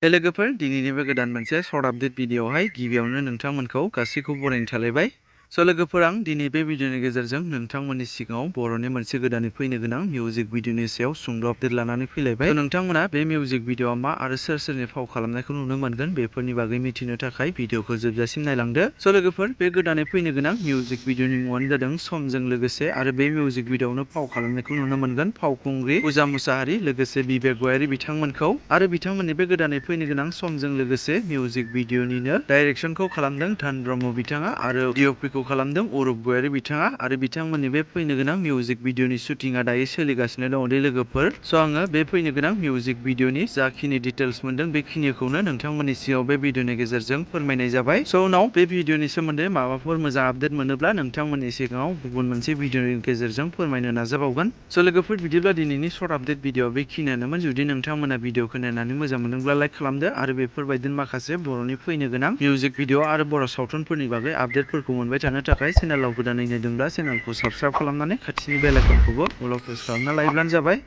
लोगोफोर दिनैनि बे गोदान मोनसे सर्ट आपडेट भिडिअआवहाय गिबियावनो नोंथांमोनखौ गासैखौबो बरायनो थालायबाय। लोगोफोर आं दिनै बे भिडिअनि गेजेरजों नोंथांमोननि सिगाङाव बर'नि मोनसे गोदानै फैनो गोनां मिउजिक भिडिअनि सायाव सुंद' आपडेट लानानै फैलायबाय। नोंथांमोना बे मिउजिक भिडिअआ मा आरो सोर सोरनि फाव खालामनायखौ नुनो मोनगोन बेफोरनि बागै मिथिनो थाखाय भिडिअखौ जोबजासिम नायलांदो। लोगोफोर बे गोदानै फैनो गोनां मिउजिक भिडिअनि मुङानो जादों समजों लोगोसे आरो बे मिउजिक भिडिअआवनो फाव खालामनायखौ नुनो मोनगोन फावखुंग्रि पुजा मुसाहारि लोगोसे बिबेक गयारि बिथांमोनखौ आरो बिथांमोननि बे गोदानै फैनो गोनां समजों लोगोसे मिउजिक भिडिअनिनो डाइरेक्सनखौ खालामदों धन ब्रह्म बिथाङा आरो डिअपिखौ खालामदों अरुप गयारि बिथाङा आरो बिथांमोननि बे फैनो गोनां मिउजिक भिडिअनि शुटिंआ दायो सोलिगासिनो दङ दे लोगोफोर। आङो बे फैनो गोनां मिउजिक भिडिअनि जाखिनि डिटेल्स मोनदों बेखिनिखौनो नोंथांमोननि सिगाङाव बे भिडिअनि गेजेरजों फोरमायनाय जाबाय। उनाव बे भिडिअनि सोमोन्दै माबाफोर मोजां आपडेट मोनोब्ला नोंथांमोननि सिगाङाव गुबुन मोनसे भिडिअनि गेजेरजों फोरमायनो नाजाबावगोन। लोगोफोर बिदिब्ला दिनैनि सर्ट आपडेट भिडिअ बेखिनियानोमोन। जुदि नोंथांमोना भिडिअखौ नायनानै मोजां मोनदोंब्ला लाइक खालामदो आरो बेफोरबायदिनो माखासे बर'नि फैनो गोनां मिउजिक भिडिअ आरो बर' सावथुनफोरनि बागै आपडेटफोरखौ मोनबाय थानो थाखाय चेनेलाव गोदानै नायदोंब्ला चेनेलखौ साबस्क्राइब खालामनानै खाथिनि बेल आइकनखौबो अल प्रेस खालामना लायोब्लानो जाबाय।